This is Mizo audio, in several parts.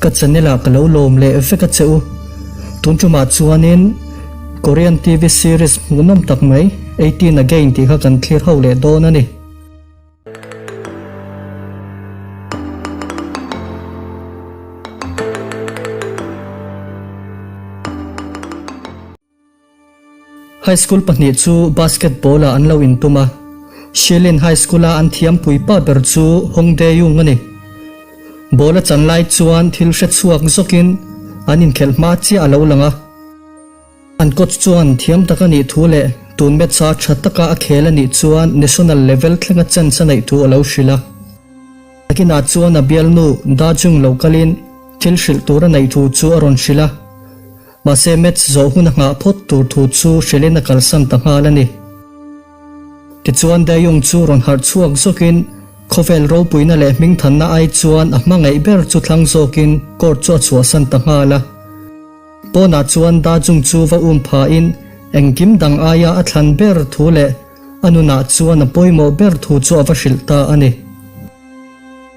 Ka channel ah ka lo lawm leh vek a che u. Tun tumah chuanin Korean TV series hmuhnawm tak mai 18 Again tih kha kan thlir ho leh dawn a ni. High School pahnih chu basketball ah an lo intum a, Shilin High School a an thiampui pa ber chu Hong Dae-jung a ni. Ball a chan lai chuan thil hre chhuak zawkin an inkhelh hma chiah a lo lang a. An coach chuan thiam tak a nih thu leh tun match a tha taka a khel a nih chuan national level thlenga chance a neih thu a lo hrilh a. Nakinah chuan a bialnu Da Jung lo kalin thil hrilh tur a neih thu chu a rawn hrilh a. Mahse match zawh hun a nghah phawt tur thu chu hrilhin a kalsan ta nghal a ni. Tichuan Dae-jung chu rawn harh chhuak zawkin khawvel ropuina leh hmingthanna ai chuan a hmangaih ber chu thlang zawkin court chu a chhuahsan ta nghal a. Pawnah chuan Da-jung chu va um phahin engkim dang aia a thlan ber thu leh a nunah chuan a pawimawh ber thu chu a va hrilh ta a ni.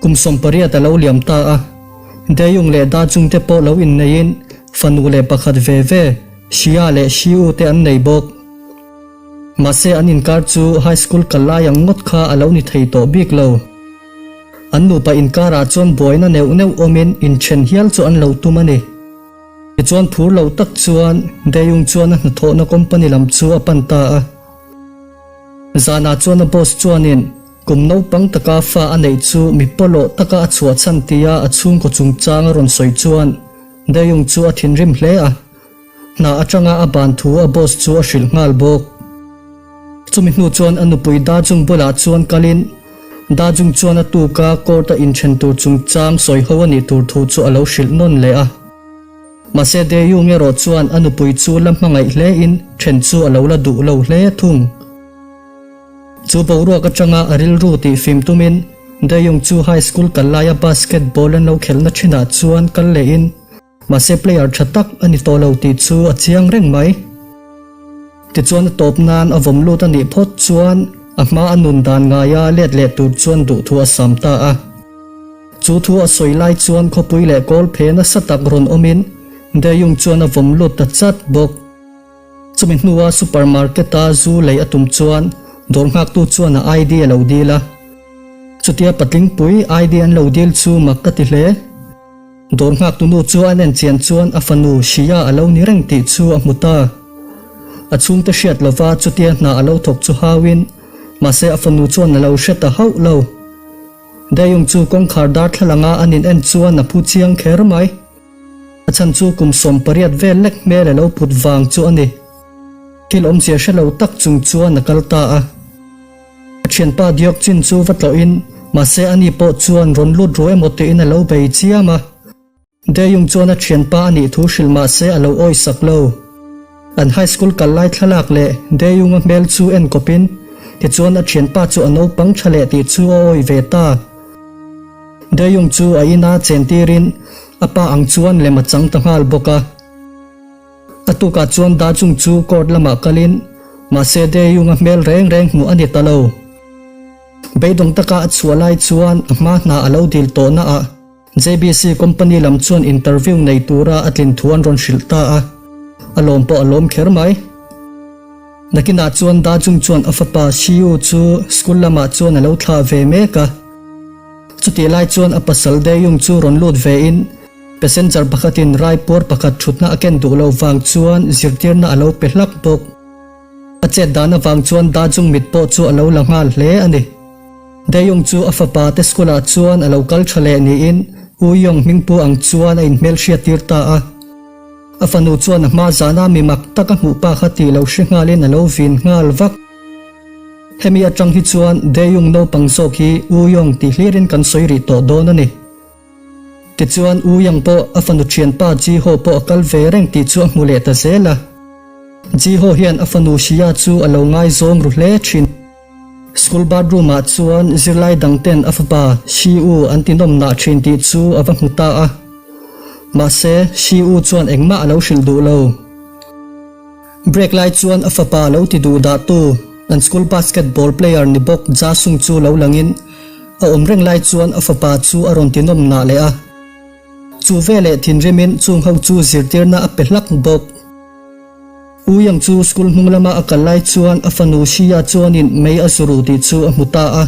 Kum 18 a lo liam ta a, Dae-jung leh Da-jung te pawh lo inneiin fanu leh pakhat ve ve, Shia leh Shi-u te an nei bawk. Mahse an inkar chu high school kal lai ang ngawt kha a lo ni thei tawh bik lo. An nupa inkarah chuan buaina neuh neuh awmin inthen hial chu an lo tum a ni. Tichuan phur lo tak chuan Dae-jung chuan a hnathawhna company lam chu a pan ta a. Zanah chuan a boss chuanin Kum naupang taka fa a neih chu mi pawlawh taka a chhuah chhan tia a chhungkaw chungchang a rawn sawi chuan Dae-jung chu a thinrim hle a, hna atanga a ban thu a boss chu a hrilh nghal bawk. Chumi hnu chuan a nupui Da-jung bulah chuan kalin Da-jung chuan a tuka court a inthen tur chungchang sawi ho a nih tur thu chu a lo hrilh nawn leh a. Mahse Dae-jung erawh chuan a nupui chu la hmangaih hlein then chu a lo la duh lo hle thung. Chu boruak atanga a rilru tih fim tumin Dae-jung chu high school kal laia basketball an lo khelhna thinah chuan kal lehin mahse player tha tak a ni tawh lo tih chu a chiang reng mai. Tichuan a tawp nan a vawm lut a nih phawt chuan a hma a nun dan ngaia let leh tur chuan duhthu a sam ta a. Chu thu a sawi lai chuan khawpui leh kawl phe nasa tak rawn awmin Dae-jung chuan a vawm lut ta chat bawk. Chumi hnua supermarket a zu lei a tum chuan dawr nghaktu chuan a ID a lo dil a. Chutia patlingpui ID an lo dil chu mak ka ti hle. Dawr nghaktu nu chu an en chian chuan a fanu Shia a lo ni reng tih chu a hmu ta. A chhungte hriat lova chutia hna a lo thawk chu hauin, mahse a fanu chuan a lo hre ta hauh lo. Dae-jung chu kawngkhar darthlalanga an in en chuan a phu chiang kher mai. A chhan chu kum 18 vel lek hmel a lo put vang chu a ni. Thil awmzia hre lo tak chung chuan a kal ta a. A thianpa Diok chin chu va tlawhin mahse ani pawh chuan rawn lut ru emaw tiin a lo bei chiam a. Dae-jung chuan a thianpa a nih thu hrilh mahse a lo awisak lo. An high school kal lai thlalak leh Dae-jung-a hmel chu en kawpin tichuan a thianpa chu a naupang tha leh tih chu a awi ve ta. Dae-jung chu a ina chen tirin a pa ang chuan lem a chang ta nghal bawk a. A tukah chuan Da-jung chu court lamah kalin mahse Dae-jung a hmel reng reng hmuh a ni ta lo. Beidawng taka a chhuah lai chuan a hma hna a lo dil tawhna ah JBC company lam chuan interview nei tura a tlin thu an rawn hrilh ta a, a lawm pawh a lawm kher mai. Nakinah chuan Da-jung chuan a fapa Shi-yu chu school lamah chuan a lo thlah ve mek a. Chutih lai chuan a pasal Dae-jung chu rawn lut vein passenger pakhatin raipuar pakhat thutna a ken duh lo vang chuan zirtirna a lo pe hlak bawk. A chet dan avang chuan Da-jung mit pawh chu a lo la nghal hle a ni. Dae-jung chu a fapa te school ah chuan a lo kal tha leh niin U-yong hmingpu ang chuan a inhmelhriat tir ta a. A fanu chuan a hma zana mi mak tak a hmuh pa kha tih lo hre nghalin a lo vin nghal vak. Hemi atang hi chuan Dae-jung naupang zawk hi U-yong tih hlirin kan sawi rih tawh dawn a ni. Tichuan U-yang pawh a fanu thianpa Ji-ho pawh a kal ve reng tih chu a hmu leh ta zel a. Ji-ho hian a fanu Shia chu a lo ngaizawng ru hle thin. School bathroom ah chuan zirlai dang ten a fapa Shi-u an ti nawm nah thin tih chu a va hmu ta a. Mahse, Shi-u chuan engmah a lo hrilh duh lo. Break lai chuan a fapa lo ti duh dah tu an school basketball player ni bawk Ja Sung chu lo langin a awm reng lai chuan a fapa chu a rawn ti nawm nah leh a. Chu veleh thinrimin chung ho chu zirtirna a pe hlak bawk. U Yang chu school hnung lama a kal lai chuan a fanu Shia chuanin mei a zu ru tih chu a hmu ta a.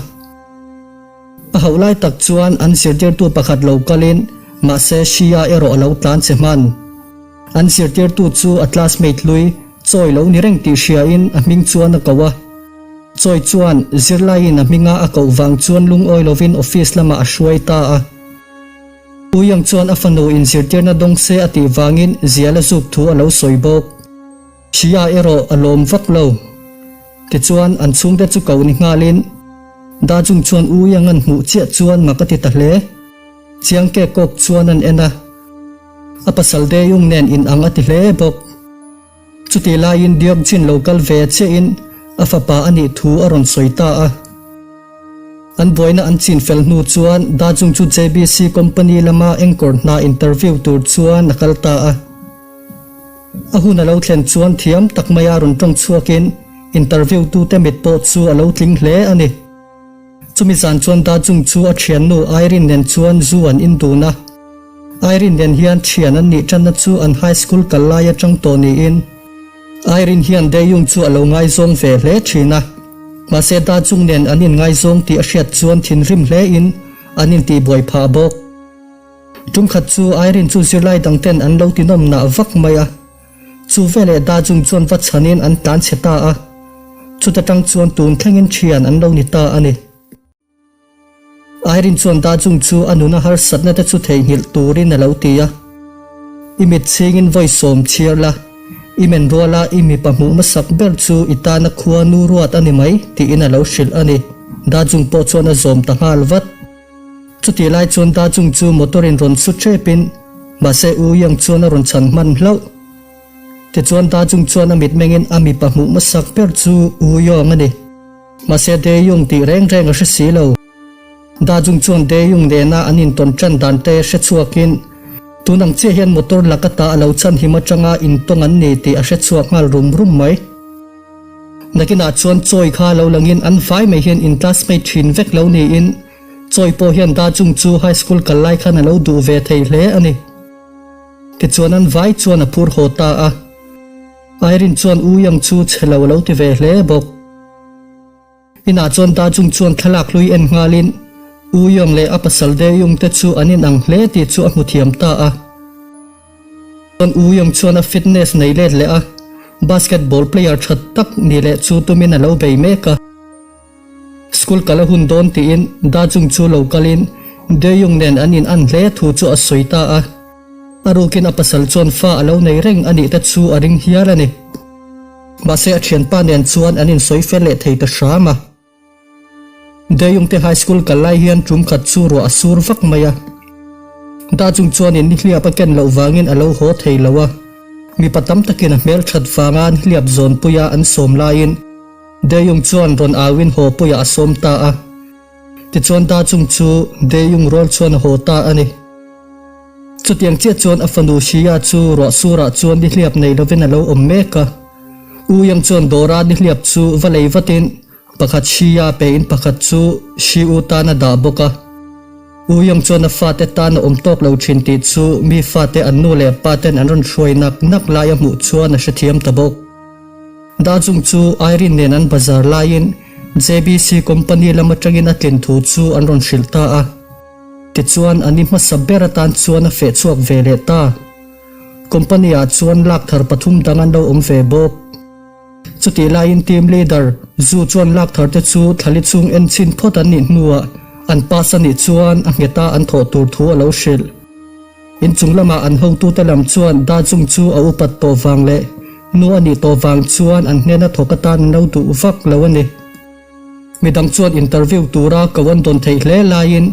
A hauh lai tak chuan an zirtirtu pakhat lo kalin mahse Shia erawh a lo tlan che hman. An zirtirtu chu a classmate hlui Choi lo ni reng tih hriain a hming chuan a ko a. Choi chuan zirlaiin a hminga a koh vang chuan lungawi lovin office lamah a hruai ta a. U Yang chuan a fanu inzirtirna dawng se a tih vangin zial a zuk thu a lo sawi bawk. Shia erawh a lawm vak lo. Tichuan an chhungte chu ko ni nghalin Da Jung chuan U Yang an hmuh chiah chuan mak a ti ta hle. Chiang ke kawk chuan an en a. A pasal De Jung nen inang a ti hle bawk. Chutih laiin Deok Jin lo kal ve chiahin a fapa a nih thu a rawn sawi ta a. An buaina an chin fel hnu chuan Da Jung chu JBC company lama anchor hna interview tur chuan a kal ta a. A hun a lo thlen chuan thiam tak maia rawn tawng chhuakin interview tute mit pawh chu a lo tling hle a ni. Chumi zan chuan Da Jung chu a thiannu Irene nen chuan zu an in dun a. Irene nen hian thian an nih tanna chu an high school kal lai atang tawh niin Irene hian Dae Jung chu a lo ngaizawng ve hle thin a. Mahse Da Jung nen an inngaizawng tih a hriat chuan thinrim hle in an intihbuai phah bawk. Tumkhat chu Irene chu zirlai dang ten an lo tinawm nah vak mai a. Chu veleh Da Jung chuan va chhanin an tlan chhe ta a, chuta tang chuan tun thlengin thian an lo ni ta a ni. Irene chuan Da Jung chu a nuna harsatna te chu theihnghilh turin a lo ti a, I mit chhingin vawi sawm chhiar la, i men ruala i mipa hmuh hmasak ber chu i tana khua nu ruat a ni mai tiin a lo hrilh a ni. Da Jung pawh chuan a zawm ta nghal vat. Chutih lai chuan Da Jung chu motor in rawn su ṭep in, mahse U Yang chuan a rawn chhan hman hlauh. Tichuan Da Jung chuan a mitmengin a mipa hmuh hmasak ber chu U Yong a ni. Mahse Dae Jung tih reng reng a hre si lo. Da Jung chuan Dae Jung nena an intawn ṭan dan te hre chhuakin, tun ang chiah hian motor lak ata a lo chhan him aṭanga intawng an ni tih a hre chhuak nghal rum rum mai. Nakinah chuan Choi kha lo langin an vai mai hian in classmate thin vek lo niin Choi pawh hian Da Jung chu high school kal lai khan a lo duh ve thei hle a ni. Tichuan an vai chuan a phur haw ta a. Irene chuan U Yang chu chhe lo a lo ti ve hle bawk. Inah chuan Da Jung chuan thlalak hlui en nghalin U Yang leh a pasal De Jung te chu an inang hle tih chu a hmu thiam ta a. Chuan U Yang chuan a fitness nei let leh a, basketball player tha tak ni leh chu tumin a lo bei mek a. School kal a hun dawn tiin Da Jung chu lo kalin De Jung nen an in an hle thu chu a sawi ta a. A rukin a pasal chuan fa a lo nei reng a nih te chu a ring hial a ni. Mahse a thianpa nen chuan an insawi fel leh thei ta hram a. Daeyoung te high school kal lai hian tum khat chu ruah a sur vak mai a. Da chung chuanin nihliap a ken loh vangin a lo haw thei lo a. Mipa tam takin a hmel that vanga nihliap zawnpuia an sawm laiin Daeyoung chuan rawn auin haw puiah a sawm ta a. Tichuan Da chung chu Daeyoung rual chuan a haw ta a ni. Chutiang chiah chuan a fanu Shia chu ruah surah chuan nihliap nei lovin a lo awm mek a. U Yang chuan dawra nihliap chu va lei vatin Pakhat Shia pein pakhat chu Shiu tan a dah bawk a. U Yong chuan a fate tan a awm tawk lo thin tih chu mi fate an nu leh pa ten an rawn hruai nak nak lai a hmuh chuan a hrethiam ta bawk. Da Jung chu Irene nen an bazar laiin JBC company lam atangin a tlin thu chu an rawn hrilh ta a. Tichuan a ni hmasa ber atan chuan a feh chhuak ve leh ta. Company ah chuan lak thar pathum dang an lo awm ve bawk. Chutih laiin team leader Zu chuan lak thar te chu thlali chung en chhin phawt an nih hnuah an pass a nih chuan a ngheta an thawh tur thu a lo hrilh. Inchung lamah an hotute lam chuan Da Jung chu a upat tawh vang leh nu a nih tawh vang chuan an hnena thawk atan an lo duh vak lo a ni. Midang chuan interview tura ko an dawn theih hle laiin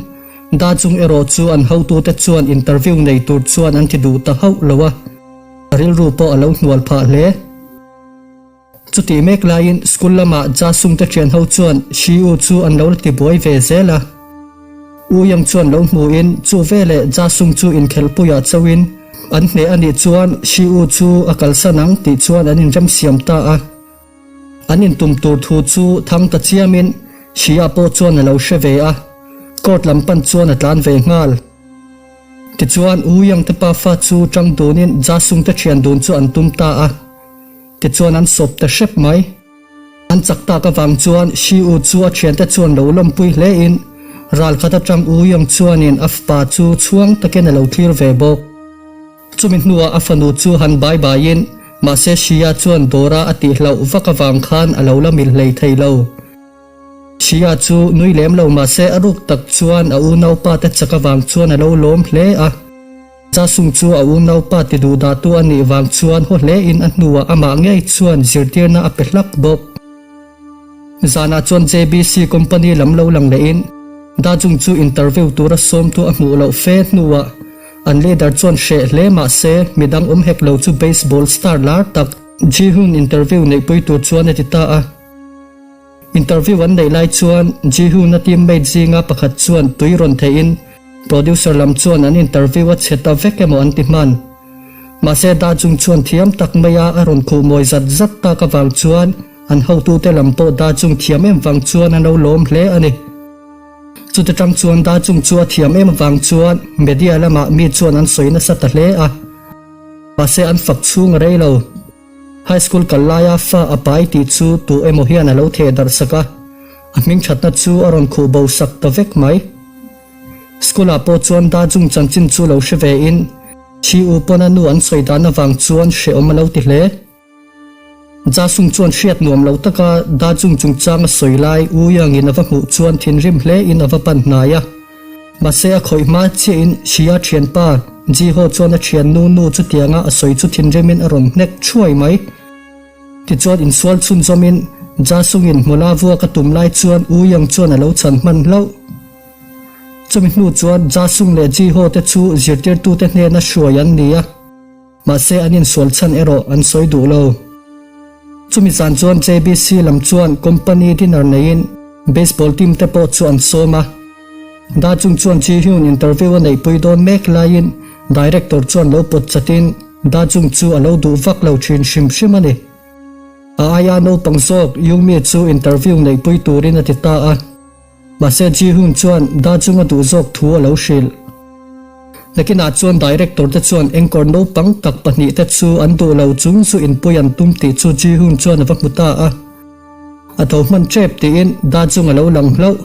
Da Jung erawh chu an hotute chuan interview nei tur chuan an ti duh ta hauh lo a. A rilru pawh a lo hnual phah hle. Chutih mek laiin school lamah Ja Sung te thian ho chuan Shi U chu an lo la ti buai ve zel a. U Yang chuan lo hmuin chu veleh Ja Sung chu inkhelhpuiah chauhin an hneh a nih chuan Shi U chu a kalsan ang tih chuan an inremsiam ta a. An intum tur thu chu thang ta chiamin Shi-a pawh chuan a lo hre ve a, court lam pan chuan a tlan ve nghal. Tichuan, U Yang te pafa chu ṭang dunin Ja Sung te ṭhian dun chu an tum ta a. Tichuan an sawp ta hrep mai. An chak tak avang chuan Shi U chu a ṭhiante chuan lo lawmpui hle in ral khat aṭang U Yang chuanin a fpa chu chhuang takin a lo thlir ve bawk. Chumi hnuah a fanu chu han bai baiin mahse Shia chuan dawra a tihhlauh vak avang khan a lo la mil hlei thei lo. Shia chu nui lem lo mahse a ruk tak chuan a unaupa te chak avang chuan a lo lawm hle a. Chasung chu a unaupa ti duh dahtu a nih vang chuan haw hlein a hnuah amah ngei chuan zirtirna a pe hlak bawk. Zanah chuan JBC company lam lo lang lehin Dajung chu interview tura sawmtu a hmuh loh fe hnuah an leader chuan hreh hle mahse midang awm hek lo chu baseball star lar tak Ji-hoon interview neihpui tur chuan a ti ta a. Interview an neih lai chuan Ji-hoon-a teammate zinga pakhat chuan tui rawn theihin producer lam chuan an interview a chhe ta vek emaw an ti hman. Mahse Da Jung chuan thiam tak maia a rawn khuh mawi zat zat tak avang chuan an hotute lam pawh Da Jung thiam em vang chuan an lo lawm hle a ni. Chuti tang chuan Da Jung chu a thiam em avang chuan media lamah mi chuan an sawi nasa ta hle a. Mahse an fak chhung a rei lo. High school kal laia fa a pai tih chu tu emaw hian a lo theh darh sak a, a hming thatna chu a rawn khuh bo sak ta vek mai. School ah pawh chuan Da Jung chanchin chu lo hre ve in, Chi U pawn a nu an sawi dan avang chuan hrehawm a lo ti hle. Ja Sung chuan hriat nuam lo taka Da Jung chungchang a sawi lai U Yang in a va hmuh chuan thinrim hle in a va pan hnai a. Mahse a khawih hma chiah in Shia thianpa Ji Ho chuan a thian nu nu chutianga a sawi chu thinrim in a rawn hnek thuai mai. Tichuan insual chhunzawm in Ja Sung in hmawla vuak a tum lai chuan U Yang chuan a lo chhan hman hlauh. Chumi hnu chuan Ja Sung leh Ji Ho te chu zirtirtute hnena hruai an ni a. Mahse an insual chhan erawh an sawi duh lo. Chumi zan chuan JBC lam chuan company dinner neiin baseball team te pawh chu an sawm a. Da chung chuan Ji Hyun interview a neihpui dawn mek laiin director chuan lo pawt chatin Da chung chu a lo duh vak lo thin hrim hrim a ni. A aia naupang zawk Yumi chu interview neihpui turin a ti ta a. Mahse Ji-hoon chuan Da chunga duh zawk thu a lo hrilh. Nakinah chuan director te chuan engkawr naupang tak pahnihte chu an duh lo chung chu inpui an tum tih chu Ji-hoon chuan a va hmu ta a. A tho hman tep tiin Da chung a lo lang hlauh.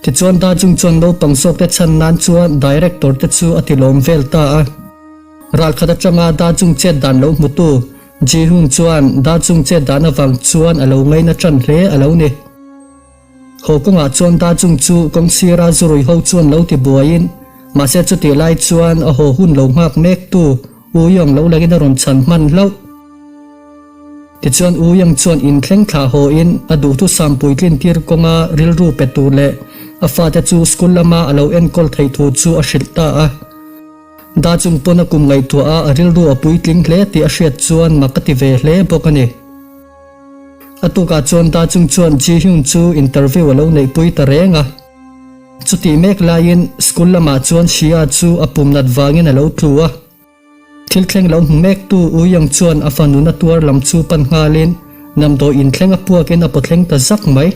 Tichuan Da chung chuan naupang zawkte chhan nan chuan director te chu a tilawm vel ta a. Ralkhat atanga Da chung chet dan lo hmutu Ji-hoon chuan Da chung chet dan avang chuan a lo ngaina tan hle a lo ni. Haw kawngah chuan Da Chung chu kawng sira zurui ho chuan lo ti buaiin, mahse chutih lai chuan a haw hun lo nghak mek tu U Yong lo langin a rawn chhan hman hlauh. Tichuan U Yong chuan inthleng thlah haw in a duhthusam puitlin tir kawnga rilru pe tur leh a fate chu school lama a lo enkawl theih thu chu a hrilh ta a. Da Chung pawn a kum ngaihtuah a a rilru a puitling hle tih a hriat chuan mak a ti ve hle bawk a ni. A tukah chuan Da Chung chuan Ji Hyun chu interview a lo neihpui ta reng a. Chutih mek laiin school lamah chuan Shia chu a pum nat vangin a lo tlu a. Thil thleng lo hmu mektu U Yang chuan a fanu na tuar lam chu pan nghalin damdawi inthleng a puakin a pawthleng ta zak mai.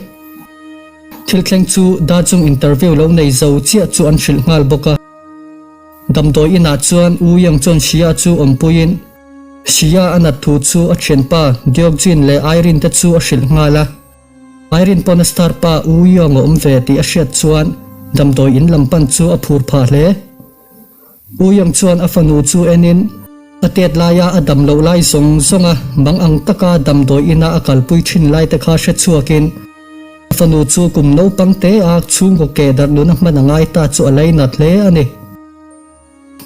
Thil thleng chu Da Chung interview lo nei zo chiah chu an hrilh nghal bawk a. Damdawi inah chuan U Yang chuan Shia chu awmpuiin, Sia a nat thu chu a thianpa Deokjin leh Irene te chu a hrilh nghal a. Irene pawn a star pa U Young a awm ve tih a hriat chuan damdawi in lam pan chu a phur phah hle. U Young chuan a fanu chu enin a tet laia a dam loh lai zawng zawng a mang ang taka damdawi ina a kalpui thin lai te kha hre chhuakin a fanu chu kum naupang te a chhungkaw keh darh nuna hman a ngai ta chu a lainat hle a ni.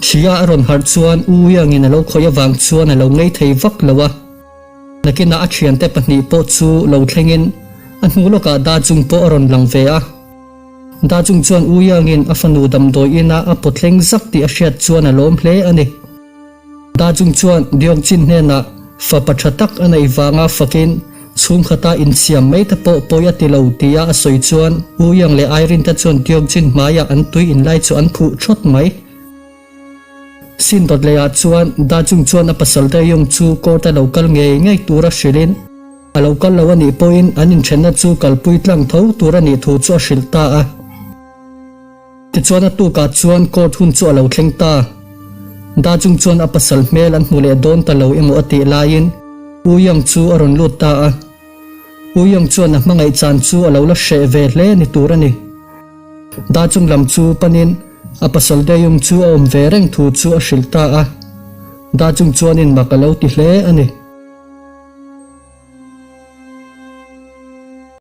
Thia a rawn harh chuan U Iangin a lo khawih avang chuan a lo ngei thei vak lo a. Nakinah a thiante pahnih pawh chu lo thlengin a hnu lawkah Da Chung pawh a rawn lang ve a. Da Chung chuan U Iangin a fanu damdawi ina a pawt thleng zak tih a hriat chuan a lawm hle a ni. Da Chung chuan Deok Jin hnenah fapa tha tak a neih vanga fakin chhungkhata insiam mai te pawh pawi a ti lo tia a sawi chuan U Yang leh Irene te chuan Deok Jin hmaiah an tui inlai chu an khuh thawt mai. Sin dawt lehah chuan Da Chung chuan a pasal Dae-young chu court a lo kal ngei ngei tura hrilhin a lo kal lo a nih pawhin an inthenna chu kalpui tlang tho tur a nih thu chu a hrilh ta a. Tichuan a tukah chuan court hun chu a lo thleng ta. Da chung chuan a pasal hmel an hmu leh dawn ta lo emaw a tih laiin U Young chu a rawn lut ta a. U Young chuan a hmangaih chan chu a lo la hreh ve hle ni tur a ni. Da chung lam chu panin a pasal De Young chu a awm ve reng thu chu a hrilh ta a. Da chung chuanin mak a lo ti hle a ni.